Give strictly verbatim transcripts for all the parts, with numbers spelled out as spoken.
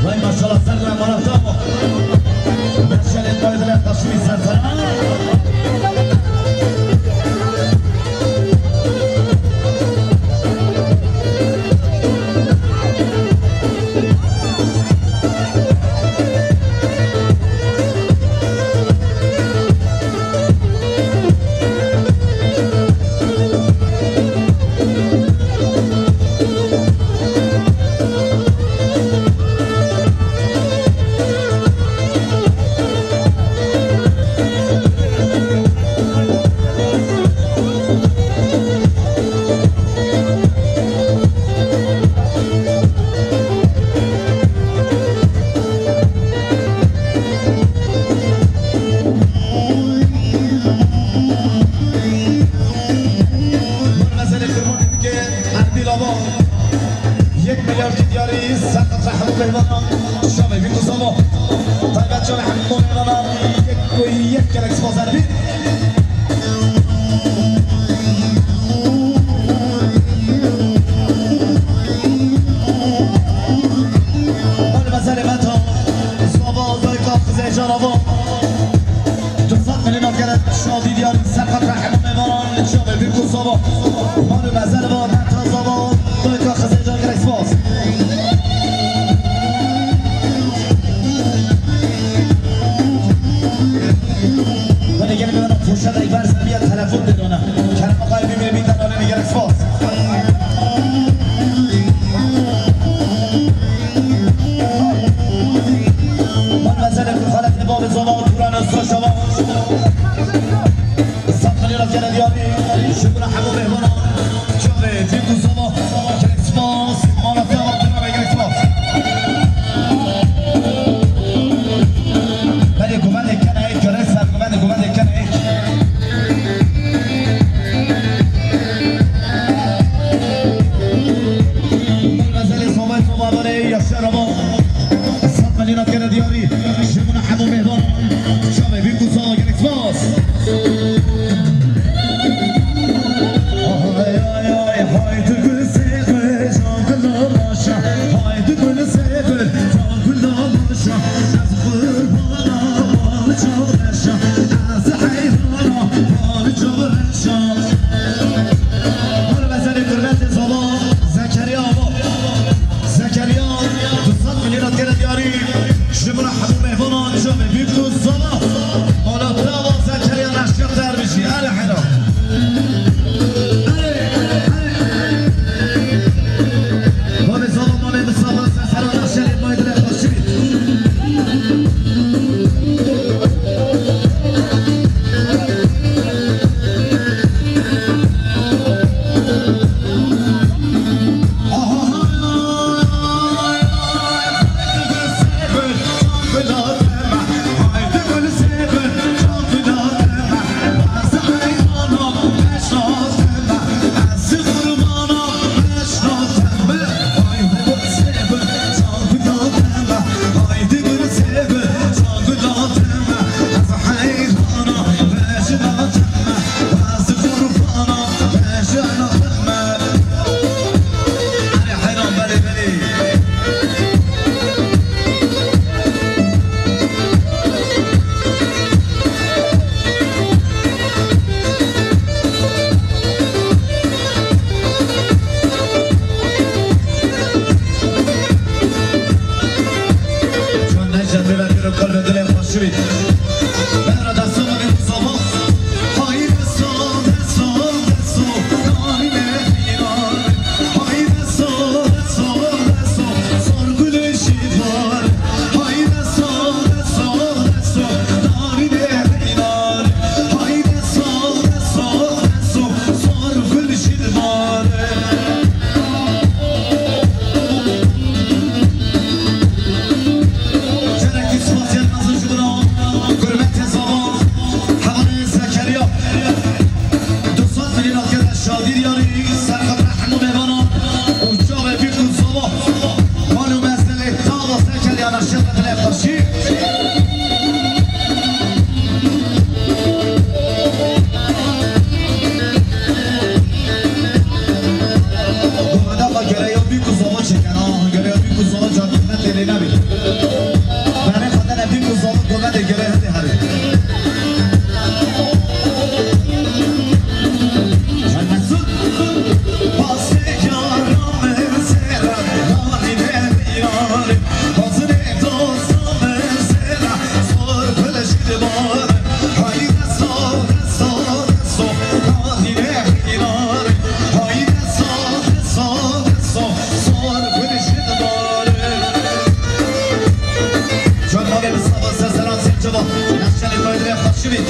Vay maşallah, ser ve manata bak. Beşerên baydire taşımî sertana. Erbil Ava, yek milyar diyarî, seqet hemû meyvanan, şavê vî ku sava. Taybet şavê hemû meyvanan, yek ku yek gelek spas Erbil. Mali mezelê meta, zava, dayka, xizê, cana va. Du sed milyon gere şadî diyarî ser xatir hemû mêvanan, çavê vî ku zava. Mali mezel va, meta zava, dayka, xizê, can, gelek spas. Belê gelê me poşetek ber ser biya telefon de dana. Kerem Akay bî me bî dana, gelek spas. Van mezelê ku xaletê bavê zava û turan û soşava. Sed milyon gere diyarî, ji bo hemû mêvanan, çavê vî ku zava, gelek spas, mala zava, turan gelek spas. Belê guvendê kene ê, gere ser guvendê, guvendê kene ê. Mezelê Sovyet û Bavarê yaşa rava. Sed milyon gere diyarî. Ji bo hemû mêvan. Çavê vî ku zava gelek spas. Ay, ay, ay, haydi gul sêbir, can gula maşa. Haydi gul sêbir, can gula maşa. Ez qurbana bal çavreşa. Ez heyrana bal çavreşa. Hol mezelê kurbetê zava Zekeriya ava. Zekeriya, du sed milyon gere diyarî. Ji bo hemû mêvanan, çavê vî ku zava. Mala te ava Zekeriya Reşkî Derbişî. Erê hela. Erê, erê. Babê zava, mamê Misafa, Sesera Reşelê, Maydire Reşkî. Gereya bîk û zava çêken, ha, gereya bîk û zava carkirine têlê nebî. Berê xwe dene bîk û zava gomedê gere hindê herê. Mesut. Pastê yara min sêra, nanî ne yare. Bazinê dosta min sêra, zor gul ji dibare. Hayde sade, sade, so, nadîne hînare. Hayde sade, sade, so, zor gul ji dibare. Çor malê Misafa Sezeran Sêrceva, nexşenê Kadirê Xaşivî.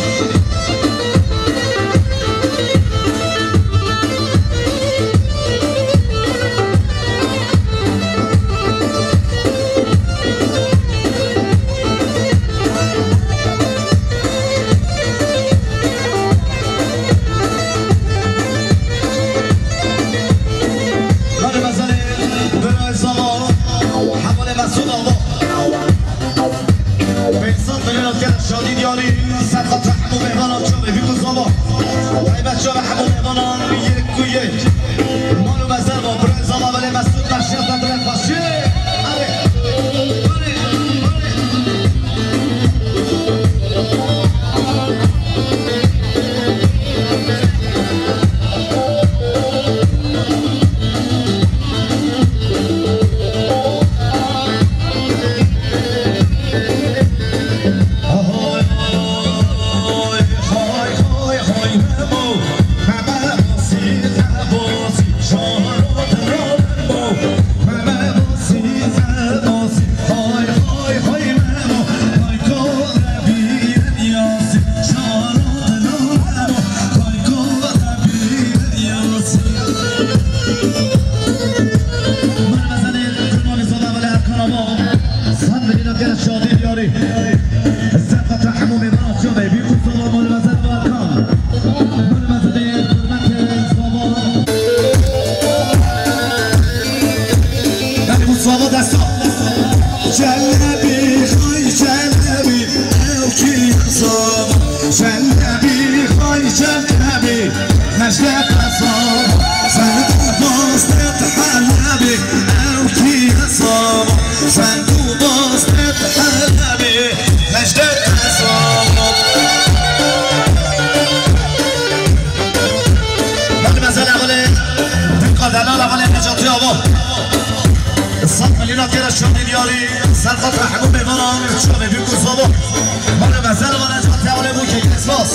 Hadi mezelê, bira zama, hevalê Mesut Ava. Pênc sed milyon kere şadî diyarî, ser xatir hemû mêvanan çavê bîk û zava. Taybet çavê hemû mêvanan yek ku yek. Mal û mezel ma, birê zama belê Mesut Meşiyat Bedrê Xaşî. Erê, erê, erê. Çelebi, xay Çelebi, ew kî zava. Çelebi, xay Çelebi, Necdet Esad, sen tu dost et Helebi, ew kî zava. Sen tu dost et Helebi, Necdet Esad. Hadi mezel hevalê, dîka delal hevalê Necatî Ava. Sed milyonan kere şanî diyarî, ser xatir hemû mêvanan, çavê bîk û zava. Mala mezel û Necatî Ava bû kek esmas.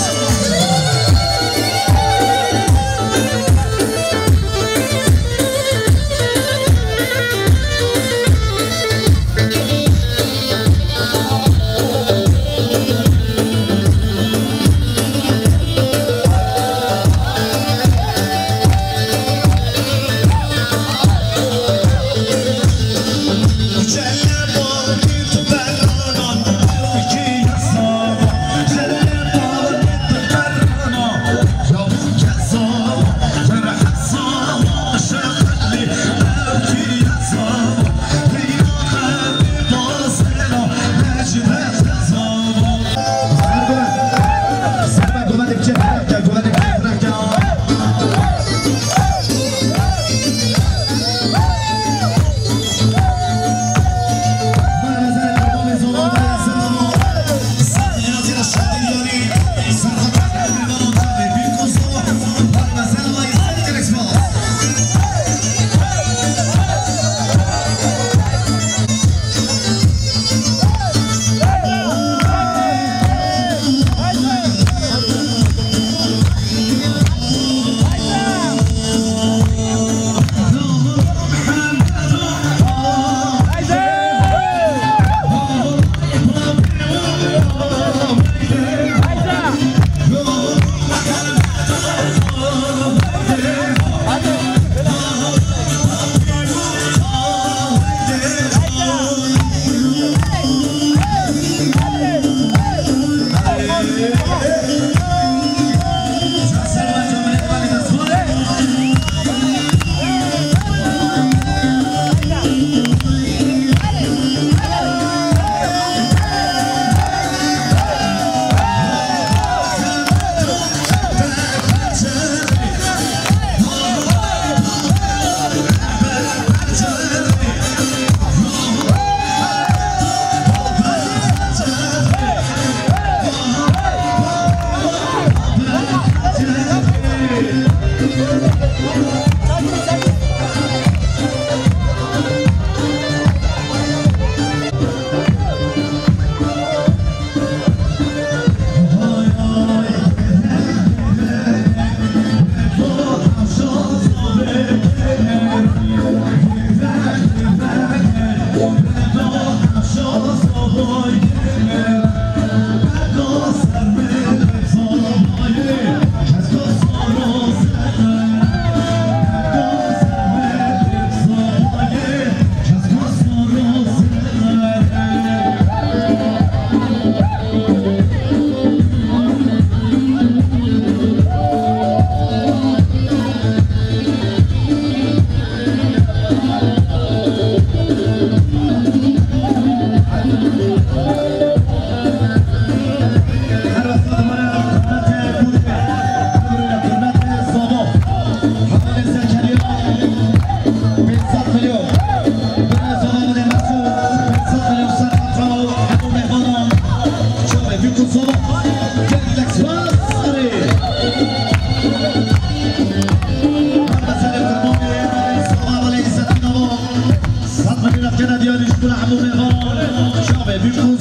Kene diyarî ji bo hemû mêvan. Çavê bî ku